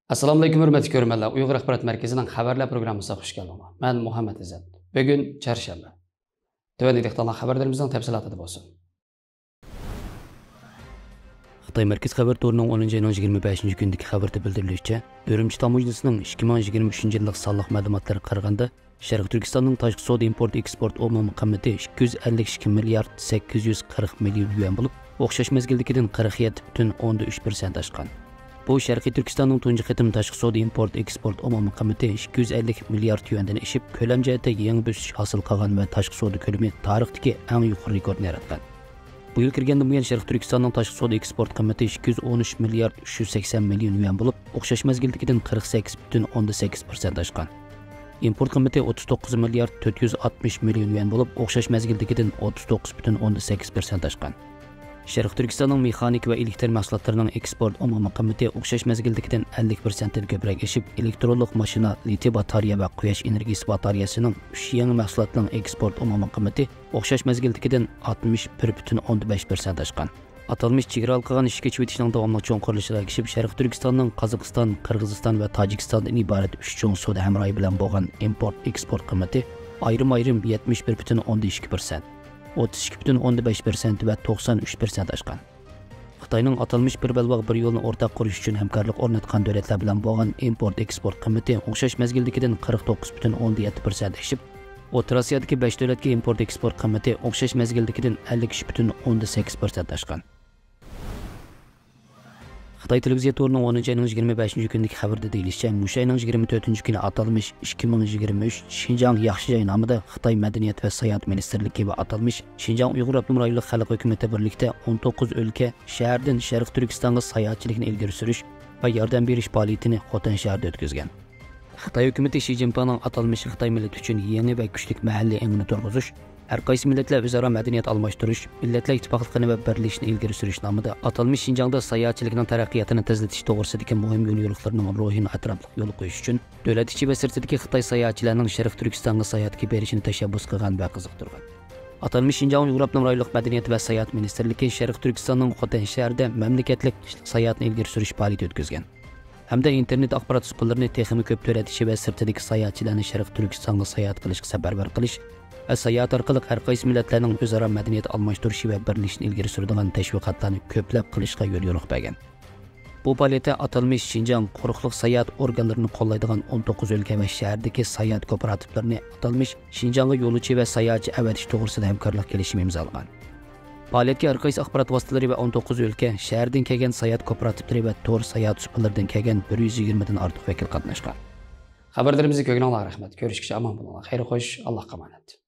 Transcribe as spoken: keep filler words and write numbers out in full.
ئەسسالامۇئەلەيكۇم، ھۆرمەتلىك كۆرۈرمەنلەر. ئۇيغۇر ئاخبارات مەركىزىنىڭ خەۋەرلەر پروگراممىسىغا خۇش كەلدىڭلار. مەن مۇھەممەت ئىززەت. بۈگۈن چارشەنبە. تۆۋەندە دىققەتلەر خەۋەرلىرىمىزنىڭ تەپسىلاتىدا بولسۇن. خىتاي مەركىزىي خەۋەر تورىنىڭ ئونىنچى ئاينىڭ يىگىرمە بەشىنچى كۈنىدىكى خەۋىرىدە بىلدۈرۈلۈشىچە، ئۈرۈمچى تاموژنىسىنىڭ ئىككى مىڭ يىگىرمە ئۈچىنچى يىللىق سانلىق مەلۇماتلىرىغا قارىغاندا، شەرقىي تۈركىستاننىڭ تاشقى سودا ئىمپورت ئېكسپورت ئومۇمىي قىممىتى ئىككى يۈز ئەللىك ئىككى مىليارد سەككىز يۈز قىرىق مىليون يۈەن بولۇپ، ئوخشاش مەزگىلدىكىدىن قىرىق يەتتە پۈتۈن ئوندىن ئۈچ پىرسەنت ئاشقان. بۇ شەرقىي تۈركىستاننىڭ تۇنجى قېتىم تاشقى سودا ئىمپورت ئېكسپورت ئومۇمىي قىممىتى ئىككى يۈز ئەللىك مىليارد يۈەندىن ئېشىپ، كۆلەم جەھەتتە يېڭى بۆسۈش ھاسىل قىلغان ۋە تاشقى سودا كۆلىمى تارىختىكى ئەڭ يۇقىرى رېكورتنى ياراتقان. بۇ يىل كىرگەندىن بۇيان، شەرقىي تۈركىستاننىڭ تاشقى سودا ئېكسپورت قىممىتى ئىككى يۈز ئون ئۈچ مىليارد ئۈچ يۈز سەكسەن مىليون يۈەن بولۇپ، ئوخشاش مەزگىلدىكىدىن قىرىق سەككىز پۈتۈن ئوندىن سەككىز پىرسەنت ئاشقان. ئىمپورت قىممىتى ئوتتۇز توققۇز مىليارد تۆت يۈز ئاتمىش مىليون يۈەن بولۇپ، ئوخشاش مەزگىلدىكىدىن ئوتتۇز توققۇز پۈتۈن ئوندىن سەككىز پىرسەنت ئاشقان. شەرقىي تۈركىستاننىڭ مېخانىك ۋە ئېلېكتر مەھسۇلاتلىرىنىڭ ئېكسپورت ئومۇمىي قىممىتى ئوخشاش مەزگىلدىكىدىن ئەللىك پىرسەنتتىن كۆپرەك ئېشىپ، ئېلېكترونلۇق ماشىنا، لىتىي باتارېيە ۋە قۇياش ئېنېرگىيىسى باتارېيەسىنىڭ ئۈچ يېڭى مەھسۇلاتنىڭ ئېكسپورت ئومۇمىي قىممىتى ئوخشاش مەزگىلدىكىدىن ئاتمىش بىر پۈتۈن ئوندىن بەش پىرسەنت ئاشقان. ئاتالمىش چېگرا ھالقىغان ئىشىك ئېچىۋېتىشنىڭ داۋاملىق چوڭقۇرلىشىشىغا ئەگىشىپ، شەرقىي تۈركىستاننىڭ قازاقىستان، قىرغىزىستان ۋە تاجىكىستاندىن ئىبارەت ئۈچ چوڭ سودا ھەمراھى بىلەن بولغان ئىمپورت ئېكسپورت قىممىتى ئايرىم ئايرىم يەتمىش بىر پۈتۈن ئوندىن ئىككى پىرسەنت، ئوتتۇز ئىككى پۈتۈن ئوندىن بەش پىرسەنت ۋە توقسان ئۈچ پىرسەنت ئاشقان. خىتاينىڭ ئاتالمىش بىر بەلباغ بىر يولنى ئورتاق قۇرۇش ئۈچۈن ھەمكارلىق ئورناتقان دۆلەتلەر بىلەن بولغان ئىمپورت ئېكسپورت قىممىتى ئوخشاش مەزگىلدىكىدىن قىرىق توققۇز پۈتۈن ئوندىن يەتتە پىرسەنت ئېشىپ، ئوتتۇرا ئاسىيادىكى بەش دۆلەتكە ئىمپورت ئېكسپورت قىممىتى ئوخشاش مەزگىلدىكىدىن ئەللىك ئۈچ پۈتۈن ئوندىن سەككىز پىرسەنت ئاشقان. خىتاي تېلېۋىزىيە تورىنىڭ ئونىنچى ئاينىڭ يىگىرمە بەشىنچى كۈنىدىكى خەۋىرىدە دېيىلىشىچە، مۇشۇ ئاينىڭ يىگىرمە تۆتىنچى كۈنى ئاتالمىش ئىككى مىڭ يىگىرمە ئۈچ شىنجاڭ ياخشى جاي نامىدا خىتاي مەدەنىيەت ۋە ساياھەت مىنىستىرلىكى ۋە ئاتالمىش شىنجاڭ ئۇيغۇر ئاپتونوم رايونلۇق خەلق ھۆكۈمىتى بىرلىكتە ئون توققۇز ئۆلكە، شەھەردىن شەرقىي تۈركىستانغا ساياھەتچىلىكنى ئىلگىرى سۈرۈش ۋە ياردەم بېرىش پائالىيىتىنى خوتەن شەھىرىدە ئۆتكۈزگەن. خىتاي ھۆكۈمىتى شى جىنپىڭنىڭ ئاتالمىش خىتاي مىللىتى ئۈچۈن يېڭى ۋە كۈچلۈك مەھەللىي ئېڭىنى تۇرغۇزۇش، ھەر قايسى مىللەتلەر ئۆزئارا مەدەنىيەت ئالماشتۇرۇش، مىللەتلەر ئىتتىپاقلىقىنى ۋە بىرلىشىشنى ئىلگىرى سۈرۈش نامىدا ئاتالمىش شىنجاڭدا ساياھەتچىلىكنىڭ تەرەققىياتىنى تېزلىتىش توغرىسىدىكى مۇھىم يوليورۇقلىرىنىڭ روھىنى ئەتراپلىق يولغا قويۇش ئۈچۈن، دۆلەت ئىچى ۋە سىرتىدىكى خىتاي ساياھەتچىلەرنىڭ شەرقىي تۈركىستانغا ساياھەتكە بېرىشىنى تەشەببۇس قىلغان ۋە قىزىقتۇرغان. ئاتالمىش شىنجاڭ ئۇيغۇر ئاپتونوم رايونلۇق مەدەنىيەت ۋە ساياھەت مىنىستىرلىكى شەرقىي تۈركىستاننىڭ خوتەن شەھىرىدە مەملىكەتلىك قىشلىق ساياھەتنى ئىلگىرى سۈرۈش پائالىيىتى ئۆتكۈزگەن. ھەمدە ئىنتېرنېت ئاخبارات ئۇسكۇنىلىرىنى تېخىمۇ كۆپ دۆلەت ئىچى ۋە سىرتىدىكى ساياھەتچىلەرنى شەرقىي تۈركىستانغا ساياھەت قىلىشقا سەپەرۋەر قىلىش ۋە ساياھەت ئارقىلىق ھەر قايسى مىللەتلەرنىڭ ئۆزئارا مەدەنىيەت ئالماشتۇرۇشى ۋە بىرلىشىشىنى ئىلگىرى سۈرىدىغان تەشۋىقاتلارنى كۆپلەپ قىلىشقا يوليورۇق بەرگەن. بۇ پائالىيەتتە ئاتالمىش شىنجاڭ قۇرۇقلۇق ساياھەت ئورگانلىرىنى قوللايدىغان ئون توققۇز ئۆلكە ۋە شەھەردىكى ساياھەت كوپىراتىپلىرىنى ئاتالمىش شىنجاڭغا يولۇچى ۋە ساياھەتچى ئەۋەتىش توغرىسىدا ھەمكارلىق كېلىشىمى ئىمزالىغان. پائالىيەتكە ھەر قايسى ئاخبارات ۋاسىتىلىرى ۋە ئون توققۇز ئۆلكە، شەھەردىن كەلگەن ساياھەت كوپىراتىپلىرى ۋە تور ساياھەت ئۇسكۇنىلىرىدىن كەلگەن بىر يۈز يىگىرمىدىن ئارتۇق ۋەكىل قاتناشقان. خەۋەرلىرىمىزنى كۆرگىنىڭلارغا رەھمەت. كۆرۈشكىچە ئامان بولۇڭلار. خەير خوش، ئاللاھقا ئامانەت.